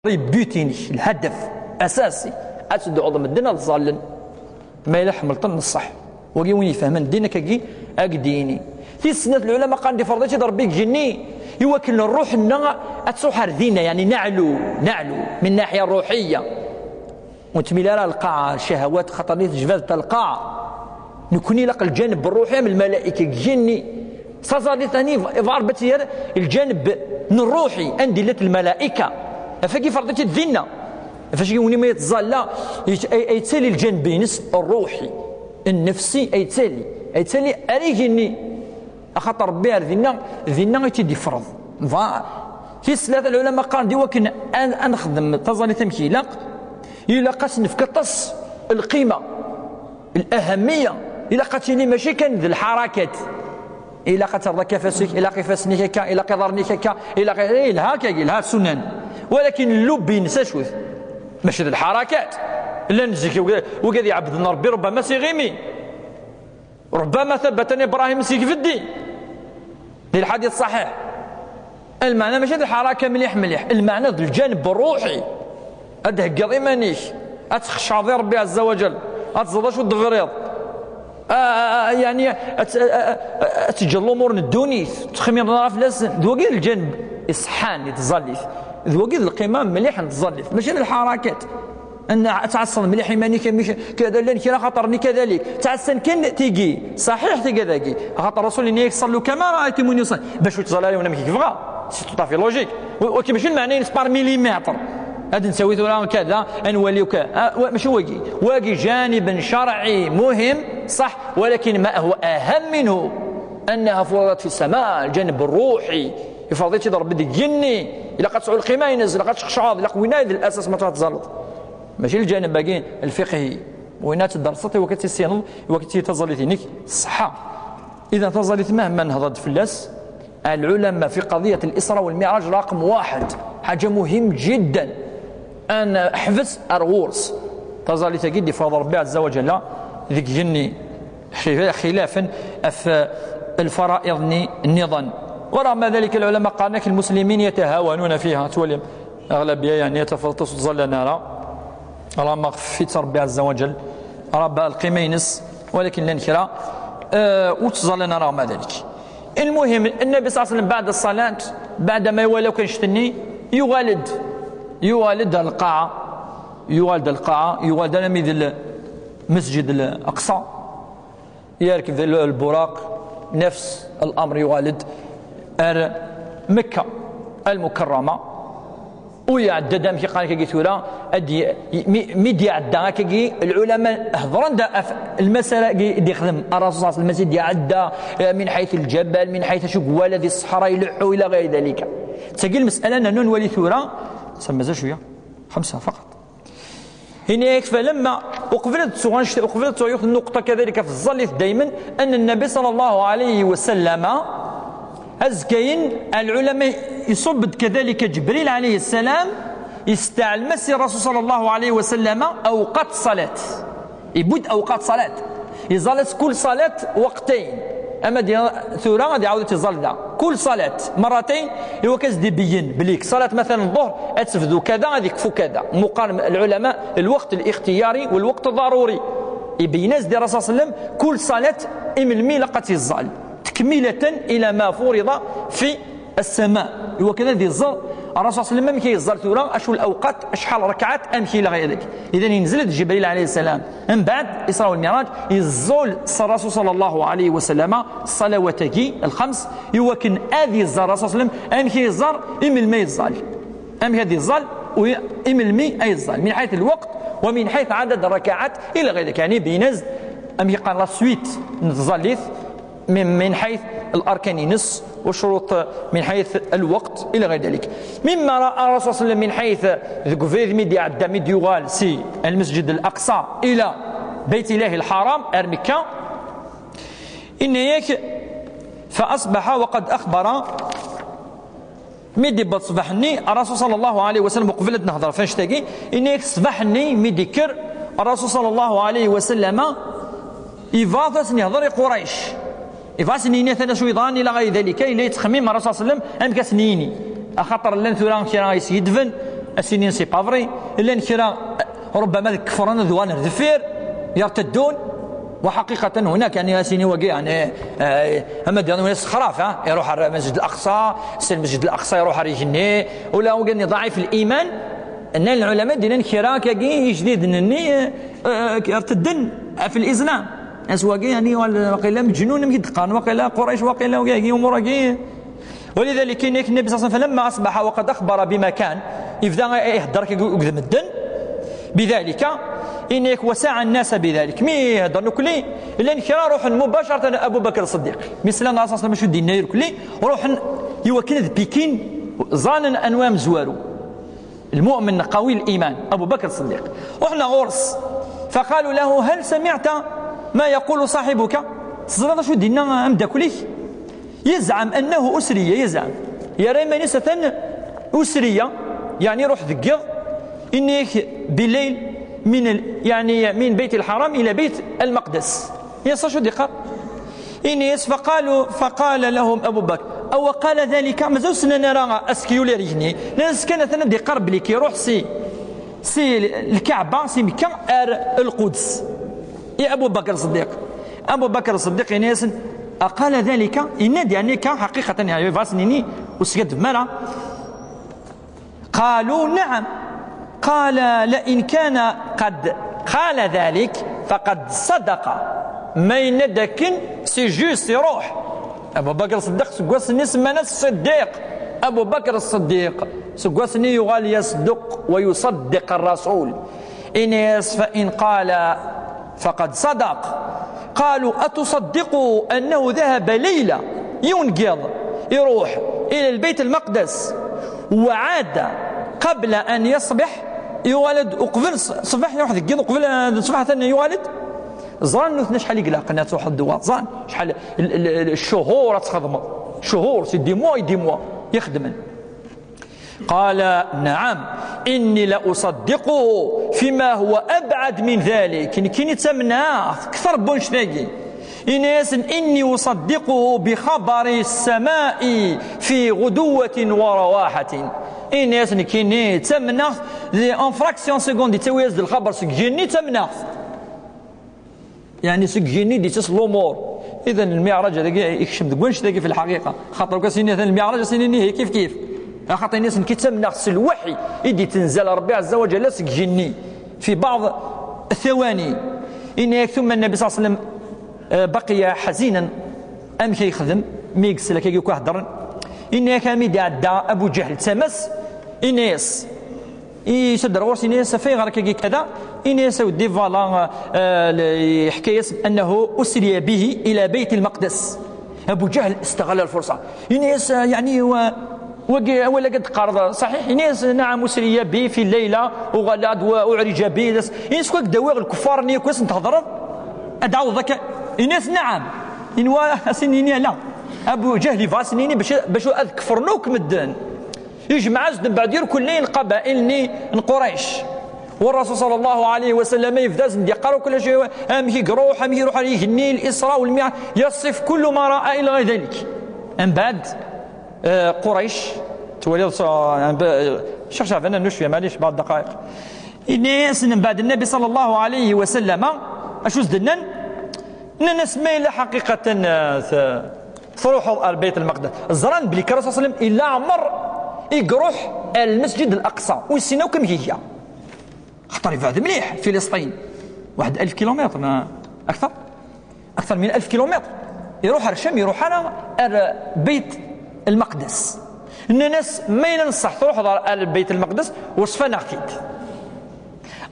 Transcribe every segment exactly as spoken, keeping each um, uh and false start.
But-inek, lhadaf asasi, ad tedɛuḍ medden ad ẓallen. Ma yella ḥemmleḍ-ten, ṣṣeḥ. Wagi win ifehmen ddin, akkagi ad k-d-yini. Tis snat, lɛulama qqaren-d iferḍ-itt-id Ṛebbi deg igenni i wakken ṛṛuḥ-nneɣ ad truḥ ar dinna, yeɛni neɛlu, neɛlu min naḥya ṛṛuḥiyya. Ur nettmil ara lqaɛa, ccahawat, xaṭer nni tejbad-t lqaɛa. Nekkni ilaq lǧaneb ṛṛuḥi am lmalayka deg igenni. Taẓallit-agi ibɣa Ṛebbi ad tt-yerr lǧaneb n ṛṛuḥi, anda illat lmalayka. Ɣef wagi iferḍ-itt-id dinna. Ɣef wagi win ma yettẓalla, yet-, ay, ay yettali lǧaneb-ines ṛṛuḥi, nnefsi, ay yettali, ay yettali ar igenni. Axaṭer Ṛebbi ar dinna, dinna i tt-id-ifreḍ. Dɣa, tis tlata, lɛulama qqaren-d i wakken ad, ad nexdem taẓallit amek ilaq, ilaq ad s-nefk aṭas lqima, lahemmiya, ilaq ad tili mačči kan d lḥarakat. Ilaq ad terreḍ akka afas-ik, ilaq ifassen-ik akka, ilaq iḍarren-ik akka, ilaq, eh, ilaq akka, ilaq ssunan. Walakin llubb-ines acu-t? Mačči d lḥarakat. Llan zik wigad, wigad iɛebbden Ṛebbi, rubbama s iɣimi. Rubbama tabatan Ibrahim s igeddi. Di lḥadit ṣaḥiḥ. Lmeɛna mačči d lḥaraka mliḥ mliḥ. Lmeɛna d lǧaneb ṛṛuḥi. Ad d-theggiḍ iman-ik. Ad txecɛeḍ i Ṛebbi ɛezza wa ǧal. Ad teẓreḍ acu d-tebriḍ. A, a, a, yeɛni, ad, a, a, a, ad teǧǧeḍ lumuṛ n ddunit. Ttxemmimeḍ ɣef lasen. D wagi d lǧaneb iṣeḥḥan i tẓallit. D wagi d lqima mliḥ n tẓallit. Mačči d lḥarakat. Ad tɛasseḍ mliḥ iman-ik, amek kada llan kra xaṭer-nni kadalik. Ttɛassan kan tigi, ṣaḥiḥ tigi dagi. Xaṭer Rasul yenna-yak, "Ṣallu kama raaytumuni usalli." Bac ur yettẓalla ara yiwen amek i yebɣa. C'est tout à fait logique. Wa-, waki mačči lmeɛna-ines par millimètre. Ad nsawi tura kada, ad nwali uka. Ah, wa-, mačči wagi. Wagi جانب شرعي مهم، صح، ولكن ما هو أهم منه أنها فرضت في السماء، الجانب الروحي. Iferḍ-itt-id Ṛebbi deg igenni. Ilaq ad tesɛu lqima-ines, ilaq ad txecɛeḍ, ilaq winna d lasas ma tebɣiḍ ad tẓalleḍ. Mačči lǧaneb-agi lfiqhi. Winna ad tedderseḍ, i wakken ad tissineḍ, i wakken ad tili taẓallit-inek ṣṣeḥḥa. Idan taẓallit mahma nehḍer-d fell-as, العلماء في قضية الإسراء والمعراج رقم واحد. حاجة مهم جدا. Ad neḥbes ar ɣur-s. Taẓallit-agi d-ifreḍ Ṛebbi ɛezza wa ǧalla deg igenni. Xilaf-, xilafan ɣef lfara'iḍ-nni nniḍen. ورغم ذلك العلماء qqaren-ak المسلمين يتهاونون فيها. Twalim, aɣlabiya, yeɛni, ad tafeḍ ur ttẓallan ara. Rama xfif-itt Ṛebbi ɛezza wa ǧal. Raba lqima-ines, walakin llan kra, eh, ur ttẓallan ara ɣer ذلك. المهم, النبي صلى الله عليه وسلم بعد الصلاة, بعد ما يولى كان شتني, يغالد, يغالد القاعة, يغالد القاعة, يغالد أنا ميد المسجد الأقصى. Yerkeb lburaq, nefs l'amr, yuɣal-d ar Mekka al-Mukarrama. U iɛedda-d amek i qqaren akkagi tura, ad y-, mi, mi d-iɛedda akkagi, lɛulama hedren-d ɣef lmasala-agi i d-ixdem Ṛṛasul ṣalla Llahu ɛalayhi wa sallam, amek i d-iɛedda, eh, min ḥayt lǧabal, min ḥayt acu i iwala di ṣṣeḥra, ileḥḥu, ila ɣayri dalika. D tagi lmasala n nernu nwali tura, sa mazal cwiya, xemsa faqat. Ini-ak, falamma, uqbel ad ttuɣ annect-, uqbel ad ttuɣ yiwet n nnuqṭa kadalika f tẓallit daymen, anna Nnabi ṣalla Llahu ɛalayhi wa sallam, azekka-yin, lɛulama iṣubb-d kadalika Ǧebril ɛalayhi ssalam, yesteɛlem-as i Ṛṛasul ṣalla Llahu ɛalayhi wa sallam awqat ṣṣalat. Yewwi-d awqat ṣṣalat. Iẓallet kul ṣṣalat waqtayn. Ama d tura ad iɛawed ad iẓall da. Kul ṣṣalat, merratayn, i wakken ad s-d-ibeyyen belli ṣṣalat, matalan, ḍḍuhr, ad tebdu kada, ad ikfu kada. Meqqaren lɛulama, lweqt lixtiyari u lweqt ḍaruri. Ibeyyen-as-d i Ṛṛasul ṣalla Llahu ɛalayhi wa sallam kul ṣṣalat i melmi ilaq ad tt-iẓẓal. Tekmilatan ila ma furida fi ssama. I wakken ad iẓer Ṛṛasul ṣalla Llahu ɛalayhi wa sallam amek i iẓẓal tura, acu lawqat, acḥal ṛekɛat, amek ila ɣayr dalik. Idan, inzel-d Ǧibril ɛalayhi ssalam. Mbeɛd Isra wal Miɛraǧ, iẓẓul s Ṛṛasul ṣalla Llahu ɛalayhi wa sallam ṣṣalawat-agi lxems, i wakken ad iẓer Ṛṛasul ṣalla Llahu ɛalayhi wa sallam amek i iẓẓal, i melmi iẓẓal. Amek ad iẓẓal, u i melmi ay iẓẓal. Min ḥayt lweqt, wa min ḥayt ɛadad ṛṛakaɛat, ila ɣayr dalik. Yeɛni, ibeyyen-as-d amek i qqaren la suite n tẓallit, min, min ḥayt larkan-ines, u ccuruṭ min ḥayt lweqt, ila ɣayr dalik. Mimma ra'a Ṛṛasul ṣalla Llahu ɛalayhi wa sallam min ḥayt, deg ubrid mi d-iɛedda, mi d-yuɣal si Lmesǧid Laqṣa ila Bayt Illahi Lḥaram, ar Mekka, yenna-yak, fa aṣbaḥa wa qad axbara, mi d-iwweḍ ṣṣbeḥ-nni, Ṛṛasul ṣalla Llahu ɛalayhi wa sallam, uqbel ad nehder f annect-agi, yenna-yak ṣṣbeḥ-nni mi d-ikker Ṛṛasul ṣalla Llahu ɛalayhi wa sallam, yebɣa ad asen-yehder i Qurayc. Yebɣa ad asen-yini atan acu yeḍran, ila ɣayr dalika, yella yettxemmim Ṛṛasul ṣalla Llahu ɛalayhi wa sallam amek ad asen-yini. Axaṭer llan tura kra yeskidben, Asini c'est pas vrai. Llan kra, ربما ad kefren, ad uɣalen ar deffir, yerteddun. وحقيقة هناك يعني asini wagi يعني, eh, ama d yessexraf, ha, iruḥ ar Masjid Al-Aqsa, si Masjid Al-Aqsa iruḥ ar igenni, ula wagi-nni ضعيف الإيمان. Nnan lɛulama d-nnan kra kagi ijdiden-nni, eh, eh, yertedden ɣef l'islam. As wagi yani waqila meǧnun, amek i d-qqaren, waqila Qurayc, waqila wagi umur-agi. ولذلك yenna-yak Nnabi صلى الله عليه وسلم: فلما أصبح وقد أخبر بما كان, yebda ihedder akk akked medden, بذلك, yenna-yak: وساع الناس بذلك. Mi ihedder nekkni, llan kra ruḥen مباشرة Abu Bakr Ṣeddiq. Mi slan Ṛṛasul صلى الله عليه وسلم acu d-yenna i nekkni, ruḥen i wakken ad pikin, ẓanen anwa amezwaru. المؤمن قوي الإيمان أبو بكر الصديق. رحنا غورس فقالوا له: هل سمعت ما يقول صاحبك؟ Teẓriḍ acu d-yenna ameddakel-ik? يزعم أنه أسري، يزعم, yerra iman-is atan أسري, يعني يروح deg yiḍ, إنك بالليل من ال... يعني من بيت الحرام إلى بيت المقدس. Yenna-yas acu d-yeqqar? Yenna-yas: فقالوا، فقال لهم أبو بكر: أو قال ذلك؟ Mazal ur ssnen ara asekyul ar igenni. Nnan-as kan atan ad d-yeqqar belli iruḥ si, si Lkaɛba, si Mekka ar Lquds. I Abu Bakr Ṣeddiq. Abu Bakr Ṣeddiq yenna-yasen: أقال ذلك؟ Yenna-d yeɛni akka ḥaqiqatan, yeɛni bɣiɣ ad s-nini ur skaddben ara. قالوا: نعم. قال: لئن كان قد قال ذلك فقد صدق. Ma yenna-d akken, c'est juste, iruḥ. Abu Bakr Ṣeddiq seg wass-nni semman-as Ṣeddiq. Abu Bakr Ṣeddiq seg wass-nni yuɣal يصدق ويصدق الرسول. Yenna-yas: فإن قال فقد صدق. قالوا: أتصدق أنه ذهب ليلة, yiwen n yiḍ, iruḥ إلى البيت المقدس وعاد قبل أن يصبح, yuɣal-d uqbel ṣ-, ṣṣbeḥ, iruḥ deg yiḍ uqbel, eh, ṣṣbeḥ atan yuɣal-d. Ẓran nutni acḥal i ilaqen ad truḥeḍ d wa, ẓran acḥal l-, l-, l-, cchuhur ad txedmeḍ, cchuhur, c'est des mois et des mois i xedmen. قال: نعم، إني لأصدقه فيما هو أبعد من ذلك. Nekkini ttamneɣ-t kter n wannect-agi. Yenna-yasen: إني أصدقه بخبر السماء في غدوة ورواحة. Yenna-yasen: nekkini ttamneɣ-t, en fraction seconde, yettawi-yas-d lxaber seg igenni, ttamneɣ-t. Yeɛni seg igenni d-yettas lumur. Idan lmiɛraǧ dagi yekcem deg wannect-agi fi lḥaqiqa. Xaṭer ur as-ini atan lmiɛraǧ, as-ini ihi kif kif. Axaṭer ini-as nekk ttamneɣ s lwaḥi i d-yettenzal Ṛebbi ɛezza wa ǧalla seg igenni. Fi baɛḍ thawani. Yenna-yak tumma Nnabi صلى الله عليه وسلم, eh, baqiya ḥazinan. Amek ay yexdem mi yesla akka akk heddren? Yenna-yak armi d-iɛedda Abu Ǧahl d tama-s, yenna-yas, Yessuder ɣur-s, yenna-yas: "Af ayɣer akka kada?" Yenna-yas: "A weddi, voilà, eh, le-, yeḥka-yas أنه أسري به إلى بيت المقدس." Abu Ǧahl استغل الفرصة. Yenna-yas: "Eh, yeɛni, wa-, wagi, awal-agi ad d-teqqareḍ ṣaḥiḥ?" Yenna-yas: "نعم، أسري بي في ليلة، uɣaleɣ-d wa أعرج بي." Yenna-yas: "Wa k-d-awiɣ lkufar-nni akk asen thedreḍ? Ad d-ɛawdeḍ akka?" Yenna-yas: "نعم." Yenna-yas: "Asin-ini ala." Abu Ǧahl yebɣa asin-ini bac, bac ad kefren akk medden. Yejmeɛ-as-d mbeɛd irkelli n lqabail-nni n Qurayc. والرسول صلى الله عليه وسلم yebda-as-d yeqqar akk acu, amek i iruḥ, amek i iruḥ ar igenni, الإسراء والمعراج, يصف كل ما رأى إلى غير ذلك. Mbeɛd, eh, Qurayc, twaliḍ s-, eh, Ccix Ceɛban, rnu cwiya, maɛlic, بعض الدقائق. Yenna-yasen mbeɛd Nnabi صلى الله عليه وسلم, acu s-d-nnan? Nnan-as ma yella ḥaqiqatan, eh, t-, Truḥeḍ ar Bayt Lmeqdes. Ẓran belli kan Rasul صلى الله عليه وسلم ila ɛmer i iruḥ ar Lmesǧid Laqṣa, ur yessin akk amek iga. Xaṭer yebɛed mliḥ, Filisṭin. Waḥed alef kilomètre, ma akteṛ? Akteṛ min alef kilomètre. Iruḥ ar Ccam, iruḥ ara ar Bayt Lmeqdes. Nnan-as, ma yella n ṣṣeḥ truḥeḍ ar, ar Bayt Lmeqdes, weṣṣef-aneɣ-t-id.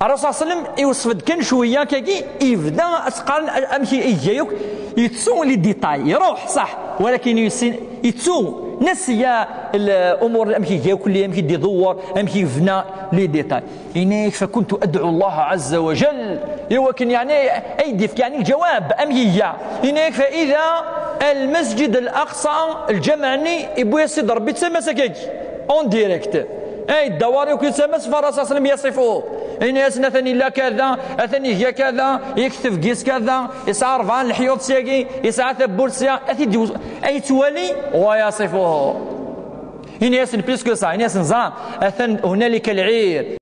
Rasul صلى الله عليه وسلم iweṣṣef-d kan cwiya kagi, yebda ad s-qqaren amek i iga yakk, yettu les détails, iruḥ, ṣaḥ, walakin yessin, yettu, nasiya l-, umur, amek iga yakk, amek i d-idewwer, amek yebna, les détails. Yenna-yak, فكنت أدعو الله عز وجل, i wakken, yeɛni, ay d-yefk, yeɛni, lǧawab, amek iga. Yenna-yak, فإذا المسجد الأقصى, lǧameɛ-nni, yewwi-yas-id Ṛebbi d tama-s akkagi, en direct. Ay, ddawar yakk yettama-s, فالرسول صلى الله عليه وسلم يصفه. Yenna-yasen, atan illa kada, atan iga kada, yekteb gis kada, yesɛa rebɛa n leḥyuḍ syagi, yesɛa tawwurt sya, ad t-id-, ay yettwali, ويصفه. Ini-asen plus que ça, ini-asen ẓram, atan هنالك العير.